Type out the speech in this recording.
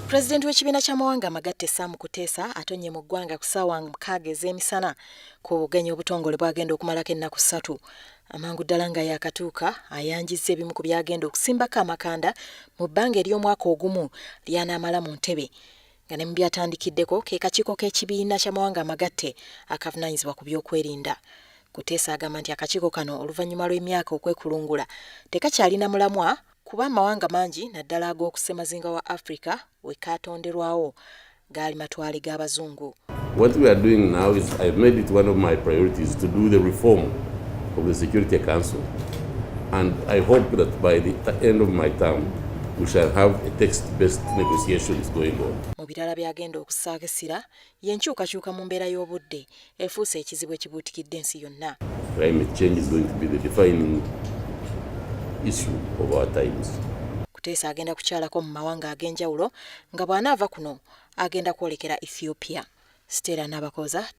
Pulezidenti w'ekibiina ky'Amawanga amagatte Sam Kuteesa atonye mu ggwanga ku ssaawa 6 ez'emisana ku bugenyi obutongole bwagenda okumalako ennaku 3. Amangu ddala nga yakatuuka ayanjizza ebimu ku byagenda okusimbako amakanda mu bbanga ery'omwaka ogumu ly'anaamala mu ntebe. Nga ne mu byatandikiddeko ke kakiiko k'ekibiina ky'Amawanga amagatte akavunanyizibwa ku byokwerinda. Kuteesa agamba nti akakiiko kano oluvannyuma lw'emyaka okwekulungula tekakyalina mulamwa kuba amawanga mangi naddala ag'okusemazinga wa Africa we kaatonderwawo gaali matwale g'abazungu. What we are doing now is I've made it one of my priorities to do the reform of the Security Council, and I hope that by the end of my term we shall have a text-based negotiations going on. Mu birala byagenda okusaakisira y'enkyukakyuka mu mbeera y'obudde efuuse ekizibu ekibuutikidde ensi yonna. Climate change is going to be the defining issue of our times. Kuteesa agenda kukyalako mu mawanga ag'enjawulo nga bw'anaava kuno agenda kwolekera Ethiopia. Stella Nabakooza.